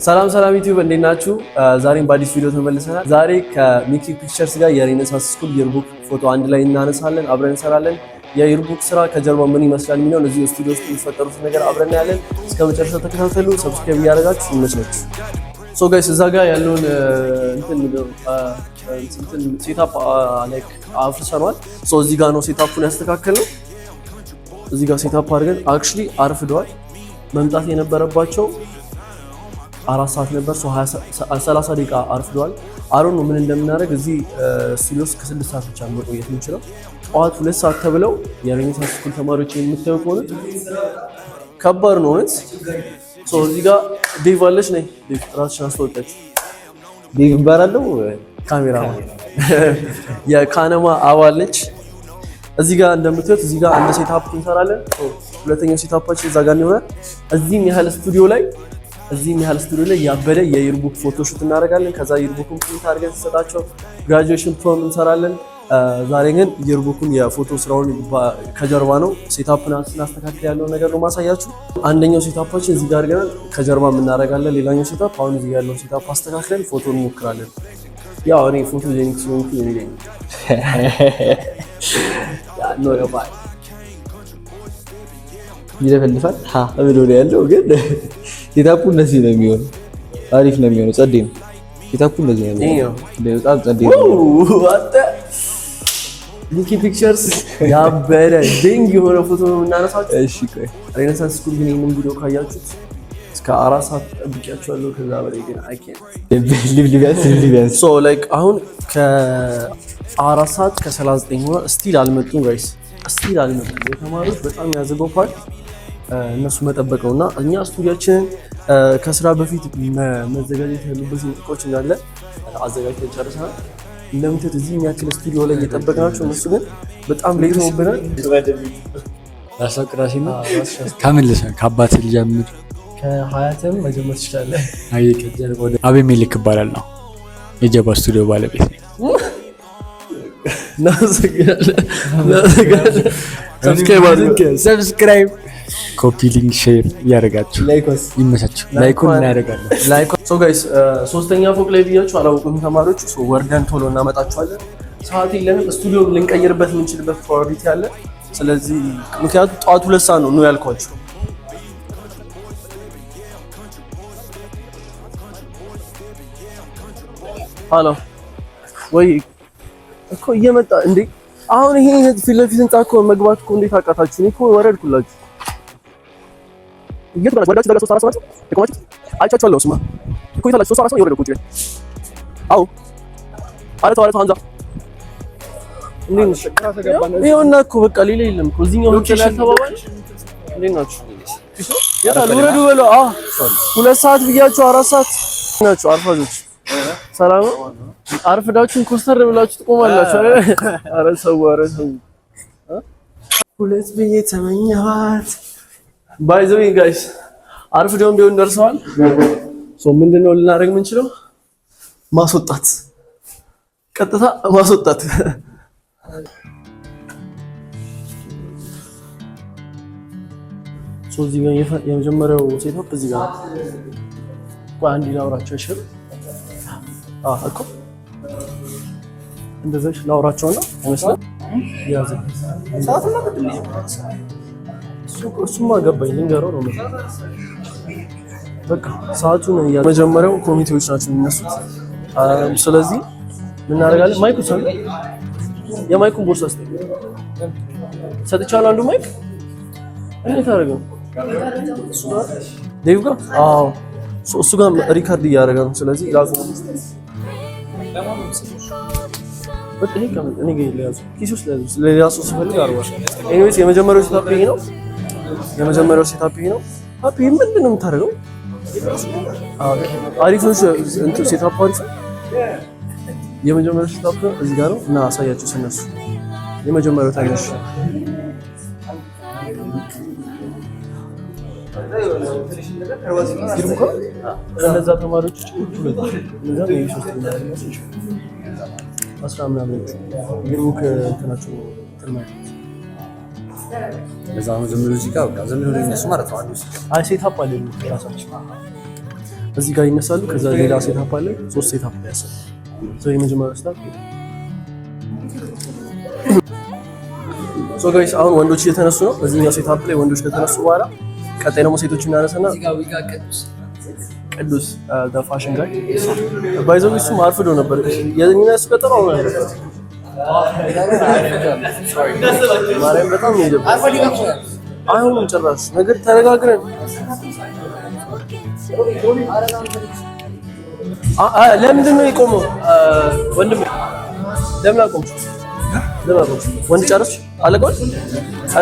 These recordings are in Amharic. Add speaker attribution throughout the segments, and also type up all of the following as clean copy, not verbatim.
Speaker 1: ሰላም ሰላም ዩቲዩብ፣ እንዴት ናችሁ? ዛሬም በአዲስ ቪዲዮ ተመልሰናል። ዛሬ ከሚኪ ፒክቸርስ ጋር የ Renaissance School yearbook ፎቶ አንድ ላይ እናነሳለን፣ አብረን እንሰራለን። የ yearbook ስራ ከጀርባ ምን ይመስላል የሚለውን እዚህ ስቱዲዮ ውስጥ የሚፈጠሩት ነገር አብረን ያለን። እስከ መጨረሻው ተከታተሉ። Subscribe እያደረጋችሁ ይመቻችሁ። So guys፣ እዛ ጋር ያለውን እንትን እንትን setup like አፍርሰነዋል። So እዚህ ጋር ነው setup ኡን ያስተካከልነው። እዚህ ጋር setup አድርገን actually አርፍደዋል። መምጣት የነበረባቸው 4 ሰዓት ነበር። 30 ደቂቃ አርፍደዋል። አሮን ነው ምን እንደምናደርግ፣ እዚህ ስቱዲዮ ውስጥ ከ6 ሰዓት ብቻ ነው መቆየት የምንችለው። ጠዋት 2 ሰዓት ተብለው የ Renaissance School ተማሪዎች የምታዩ ከሆነ ከባድ ነው እውነት። So እዚህ ጋር ዴቭ አለች። ነይ ዴቭ፣ ራስሽን አስተዋውቂያችሁ።
Speaker 2: ዴቭ እባላለሁ።
Speaker 1: ካሜራ የካነማ አባል ነች። እዚህ ጋር እንደምታዩት እዚህ ጋር አንድ setup እንሰራለን። ሁለተኛው setup ኣችን እዛ ጋር ይሆናል። እዚህም ያህል ስቱዲዮ ላይ ያበደ የ yearbook photoshoot እናደርጋለን። ከዛ yearbook ኡን print አድርገን ስንሰጣቸው graduation prom እንሰራለን። ዛሬ ግን yearbook ኡን የፎቶ ስራውን ከጀርባ ነው setup ስናስተካክል ያለውን ነገር ነው ማሳያችሁ። አንደኛው setup ኣችን እዚህ ጋር አድርገናል፣ ከጀርባ እናደርጋለን። ሌላኛው setup አሁን እዚህ ጋር ያለውን setup አስተካክለን ፎቶ እንሞክራለን። ያው እኔ photogenic ስለሆንኩ እኔ ነኝ ነው ያባይ።
Speaker 2: ይለፈልፋል ሀ ብሎ ነው ያለው። ግን setup ኡ እንደዚህ ነው የሚሆነው። አሪፍ ነው የሚሆነው። ጸዴ ነው setup ኡ እንደዚህ ነው የሚሆነው። በጣም ጸዴ ነው።
Speaker 1: አንተ ሚኪ ፒክቸርስ ያበደ ድንግ የሆነ ፎቶ ነው የምናነሳቸው።
Speaker 2: እሺ ቆይ።
Speaker 1: Renaissance School ግን ይህንን ቪዲዮ ካያችሁት እስከ 4 ሰዓት ጠብቂያችኋለሁ። ከዛ በላይ ግን አይ ኬንት።
Speaker 2: ሊብ ቢያንስ ሊብ ቢያንስ።
Speaker 1: So like አሁን ከ4 ሰዓት ከ39 ሆነ፣ still አልመጡም guys፣ still አልመጡም። የተማሪዎች በጣም ያዘገው part እነሱ መጠበቅ ነው እና እኛ ስቱዲያችንን ከስራ በፊት መዘጋጀት ያሉበትን እቃዎች እንዳለ አዘጋጅተን ጨርሰናል። እንደምታዩት እዚህ የሚያክል ስቱዲዮ ላይ እየጠበቅናቸው እነሱ ግን በጣም late ሆኖብናል።
Speaker 3: ራሳው ቅራሴ ነው። ከምን ልሰ ከአባት ልጀምር?
Speaker 1: ከሀያትም መጀመር ትችላለህ።
Speaker 3: አይ ከጀርባ ወደ አቤሜሌክ እባላለሁ ነው፣ የጀባ ስቱዲዮ ባለቤት ነኝ።
Speaker 1: እናመሰግናለን። እናመሰግናለን። Subscribe አድርጉ።
Speaker 3: Subscribe፣ copy link፣ share እያደረጋችሁ ይመቻችሁ። Like ኡን እናደርጋለን።
Speaker 1: Like። So guys፣ ሶስተኛ ፎቅ ላይ ብያችሁ አላውቅም። ተማሪዎች so ወርደን ቶሎ እናመጣችኋለን። ሰዓት የለንም። ስቱዲዮ ልንቀይርበት የምንችልበት probability አለ። ስለዚህ ምክንያቱም ጠዋት 2 ሰዓት ነው ነው ያልኳችሁ። Hello፣ ወይ እኮ እየመጣ እንዴ! አሁን ይሄ ፊት ለፊት ህንጻ እኮ መግባት እኮ እንዴት አቃታችሁ? እኔ እኮ ወረድኩላችሁ። የት ጋር ወረዳችሁ? ሶስት አራት ሰው ናችሁ የቆማችሁት? አይቻችኋለሁ። ስማ እኮ የት አላችሁ? ሶስት አራት ሰው የወረደው እኮ ውጪ ላይ። አዎ፣ ኧረ ተው፣ ኧረ ተው ሀምዛ፣ እንዴት ነሽ? ይኸውና እኮ በቃ ሌላ የለም እኮ እዚህኛው ህንጻ ላይ አልተባባልን። እንዴት ናችሁ? የት አሉ? ውረዱ በለው። አዎ፣ 2 ሰዓት ብያችሁ 4 ሰዓት ናችሁ። አርፋጆች ሰላም ነው? አርፍዳችሁን ኮስተር ብላችሁ ትቆማላችሁ። ኧረ ሰው፣ ኧረ ሰው፣ ሁለት ብዬ ተመኘኋት። By the way guys፣ አርፍደውም ቢሆን ደርሰዋል። So ምንድነው ልናደርግ የምንችለው? ማስወጣት፣ ቀጥታ ማስወጣት። So እዚህ ጋር የመጀመሪያው setup እዚህ ጋር ነው። ቆይ አንዴ ላውራቸው። እሺ፣ አዎ እኮ እንደዛ ላውራቸውና ይመስላል ያዘ። እሱማ ገባኝ፣ ልንገረው ነው በቃ ሰዓቱን። መጀመሪያው ኮሚቴዎች ናቸው የሚነሱት። ስለዚህ ምን እናደርጋለን? Mic ኡ ሰው የ mic ኡን ቦርሳ ስጠኝ። ሰጥቻለሁ። አንዱ mic እንዴት አደረገው? ዴቭ ጋር፣ አዎ፣ እሱ ጋር record እያደረገ ነው። ስለዚህ ላኩ። በቃ ይሄ እኔ ጋር ለያዙ፣ ኪስ ውስጥ ለያዙ። ሌላ ሰው ሲፈልግ አርጓል። Anyways፣ የመጀመሪያው setup ይሄ ነው። የመጀመሪያው setup ይሄ ነው። ሀፒ፣ ምንድን ነው የምታደርገው? አሪፍ ነው። እንትን setup አሪፍ ነው። የመጀመሪያው setup እዚህ ጋር ነው እና አሳያቸው ሲነሱ የመጀመሪያው ታይነሽ ከነዛ ተማሪዎች ውጭ ሁለት እነዛ maybe ሶስተኛ አስራ ምናምን yearbook እንትናቸው እንትን ማለት
Speaker 4: ለዛ ነው ዝም ብሎ እዚህ ጋር በቃ ዝም ብሎ ይነሱ ማለት ነው። አንዱ ሲጀምር
Speaker 1: አይ setup አለ ራሳቸው። እዚህ ጋር ይነሳሉ። ከዛ ሌላ setup አለ። ሶስት setup ነው ያሰብነው። So የመጀመሪያው setup። So guys፣ አሁን ወንዶች እየተነሱ ነው። በዚህኛው setup ላይ ወንዶች ከተነሱ በኋላ ቀጣይ ደግሞ ሴቶች እናነሳና ቅዱስ fashion guy by the way እሱም አርፍዶ ነበር። የኛ እሱ ቀጠሮ አሁን ነበር። ማርያም በጣም ነው የደበረው። አይሆንም ጭራሽ ነገር ተነጋግረን ለምንድን ነው የቆመው? ወንድም ለምን አቆምሽ? ለምን አቆምሽ? ወንድ ጨረስሽ? አለቀዋል?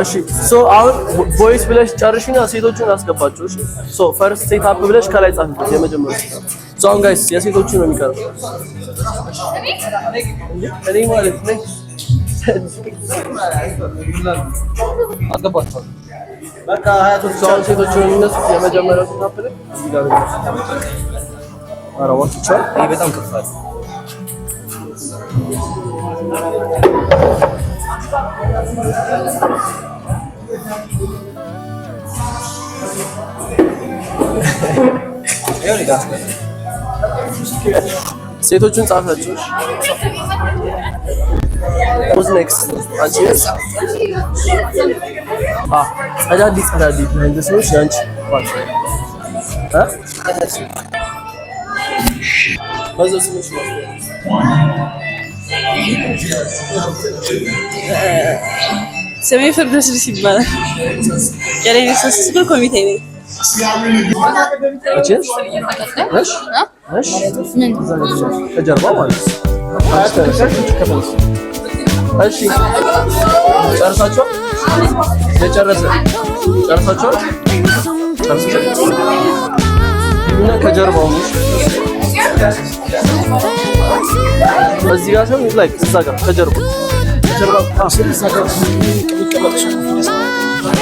Speaker 1: እሺ፣ so አሁን boys ብለሽ ጨርሽና ሴቶቹን አስገባቸው። እሺ፣ so first setup ብለሽ ከላይ ጻፍበት የመጀመሪያው። So አሁን guys የሴቶቹ ነው የሚቀረው። እኔ ማለት ነኝ።
Speaker 2: አስገባቸዋለሁ።
Speaker 1: So አሁን ሴቶቹ ነው የሚነሱት። የመጀመሪያው setup ላይ እዚህ ጋር ነው የሚነሱት። ኧረ እባክህ ይቻላል።
Speaker 2: ይሄ በጣም ከፍ አለ።
Speaker 1: ሴቶቹን ጻፋቸው። Who's next? አንቺ ነሽ? አ ጸዳዲ ጸዳዲ behind the scenes ያንቺ part እ በዛው ስምሽ ነው።
Speaker 4: ስሜ ፍርዶስ ይባላል። የ Renaissance School ኮሚቴ ነኝ።
Speaker 1: አንቺ ነሽ? ነሽ? ነሽ? ከጀርባ ማለት ነው። አንቺ ተነሽ። እሺ፣ ጨርሳችኋል? የጨረሰ ጨርሳችኋል? ጨርሳችኋል? እና ከጀርባው ነው። እዚህ ጋር ሳይሆን like እዛ ጋር ከጀርባ ከጀርባ።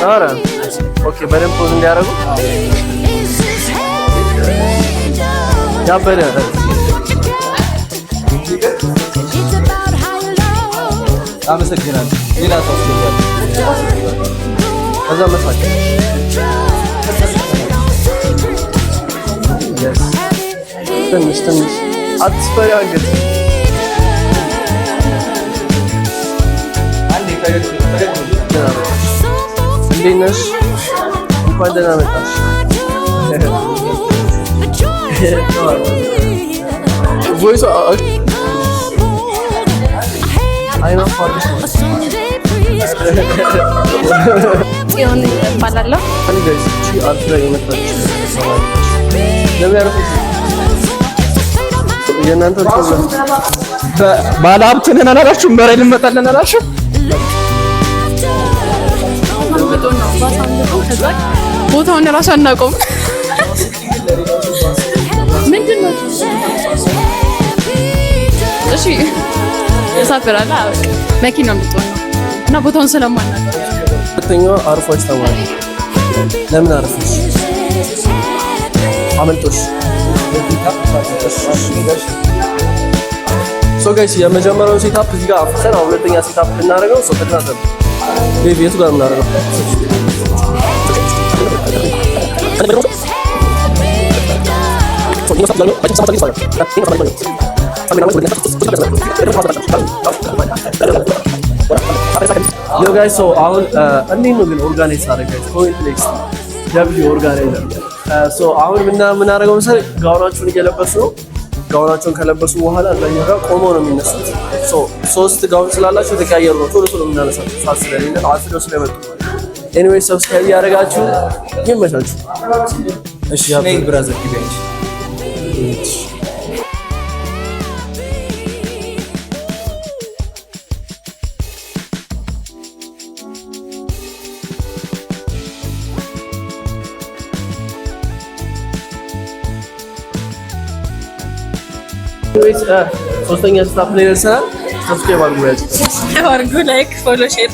Speaker 1: ኧረ okay፣ በደንብ pose እንዲያደርጉ ያበደ።
Speaker 2: አመሰግናለሁ። ሌላ ሰው አስገባለሁ።
Speaker 1: ከዛ መሳቅ። Yes፣ ትንሽ ትንሽ አትስፈሪ አንገት።
Speaker 2: አንዴ ፈገግ ፈገግ።
Speaker 1: እንዴት ነሽ? እንኳን ደህና መጣሽ። Voice አይናፋር ነው።
Speaker 4: ጽዮን እባላለሁ።
Speaker 1: እኔ guys እቺ አርፍዳ የመጣች ተማሪ ለምን ያረፈች? የእናንተ problem።
Speaker 2: ባለ ሀብት ነን አላላችሁም? በላይ እንመጣለን አላችሁ?
Speaker 4: ከዛ ቦታውን እራሱ አናውቀውም። ምንድን ነው? እሺ ተሳፍራለህ። በቃ መኪና የምትሆን ነው እና ቦታውን ስለማናውቀው።
Speaker 1: ሁለተኛዋ አርፏች ተማሪ ለምን አረፈች? አመልጦሽ። So guys፣ የመጀመሪያውን setup እዚህ ጋር አፍርሰን አሁን ሁለተኛ setup ልናደርገው። So ተከታተሉ። ዴቭ፣ የቱ ጋር የምናደርገው? Yo guys፣ so አሁን እንዴት ነው ግን organize አደረግ guys? Comment ላይ W organizer። So አሁን ምናደርገው መሰለኝ ጋውናቸውን እየለበሱ ነው። ጋውናቸውን ከለበሱ በኋላ እዛኛው ጋር ቆመው ነው የሚነሱት። So ሶስት ጋውን ስላላቸው የተቀያየሩ ነው ቶሎ ቶሎ የምናነሳቸው ሰዓት ስለሌለ አርፍደው ስለመጡ። Anyway፣ subscribe ያደረጋችሁ ይመቻችሁ።
Speaker 2: እሺ ነይ brother፣ ግቢ አንቺ።
Speaker 1: Anyways፣ ሶስተኛ setup ላይ ደርሰናል። Subscribe አድርጉ ያጭ
Speaker 4: አድርጉ፣ like፣ follow፣ share።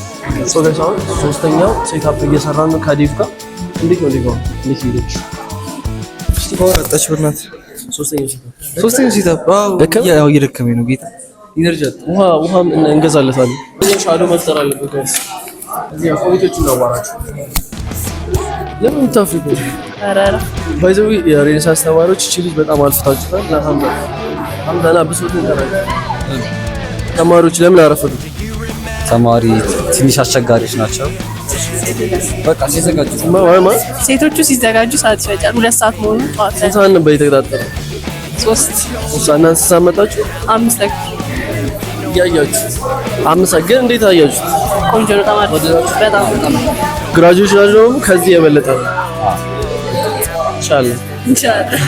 Speaker 1: So guys፣ አሁን ሶስተኛው setup እየሰራን ነው ከዴቭ ጋር። እንዴት ነው ዴቭ? አሁን እንዴት ሄደች?
Speaker 2: ተወረጠች በእናትህ።
Speaker 1: ሶስተኛው setup
Speaker 2: ሶስተኛው setup አዎ፣
Speaker 1: ደከመ?
Speaker 2: ያው እየደከመኝ ነው ጌታ፣ energy አጣ።
Speaker 1: ውሃ ውሃም እንገዛለታለን። Shadow መፍጠር አለበት guys። እዚህ ኮሚቴዎቹን እናዋራቸው። ለምን የምታፍሪው?
Speaker 4: ኧረ ኧረ
Speaker 1: By the way የ Renaissance ተማሪዎች እቺ ልጅ በጣም አልፍታችኋል። እና ሀምዛ ሀምዛና ብሶትን ተናገር። ተማሪዎች ለምን አረፈዱ?
Speaker 2: ተማሪ ትንሽ አስቸጋሪዎች ናቸው። በቃ ሲዘጋጁ
Speaker 1: ማ
Speaker 4: ሴቶቹ ሲዘጋጁ ሰዓት ይፈጃል። 2 ሰዓት መሆኑ ጠዋት ላይ
Speaker 1: ስንት ሰዓት ነበር የተቀጣጠረው?
Speaker 4: 3
Speaker 1: 3 ሰዓት። እናንተ ስንት ሰዓት መጣችሁ?
Speaker 4: 5:30።
Speaker 1: እያያችሁ 5 ሰዓት ግን እንዴት አያችሁት?
Speaker 4: ቆንጆ ነው። በጣም አሪፍ፣ በጣም።
Speaker 1: Graduation ደግሞ ከዚህ የበለጠ ነው። ኢንሻአላህ።
Speaker 4: ኢንሻአላህ።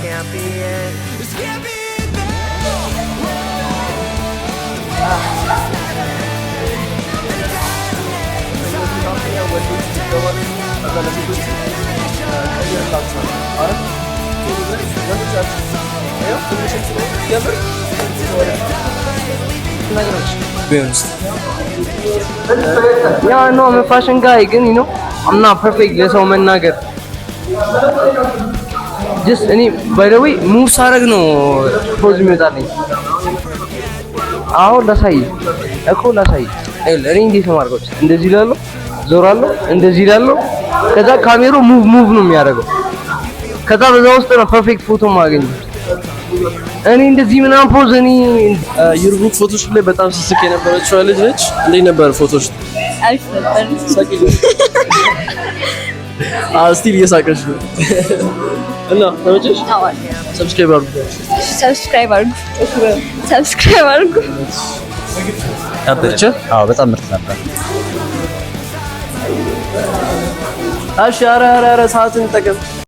Speaker 5: Can't be it. This can't be it.
Speaker 6: Yeah, no, I'm a fashion guy ግን I'm not perfect ለሰው መናገር። Just እኔ by the way move ሳረግ ነው pose የሚወጣልኝ። አሁን ላሳይ እኮ፣ ላሳይ። ይኸውልህ፣ እኔ እንዴት ነው የማደርገው? እንደዚህ እላለሁ፣ ዞራለሁ፣ እንደዚህ እላለሁ። ከዛ ካሜራው move move ነው የሚያደርገው። ከዛ በዛ ውስጥ ነው perfect ፎቶ የማገኘው። እኔ እንደዚህ ምናምን pose እኔ
Speaker 1: Yearbook photoshoot ላይ በጣም ስስቅ የነበረችው ልጅ ነች። እንዴት ነበር photoshoot?
Speaker 4: አሪፍ ነበር።
Speaker 1: Still እየሳቀች ነው። እና ተመቸሽ? Subscribe አድርጉ።
Speaker 4: Subscribe አድርጉ። Subscribe አድርጉ።
Speaker 1: ተመቸ?
Speaker 2: አዎ፣ በጣም ምርጥ ነበር።
Speaker 1: እሺ፣ ኧረ ኧረ ኧረ ሰዓትን ጠቀም።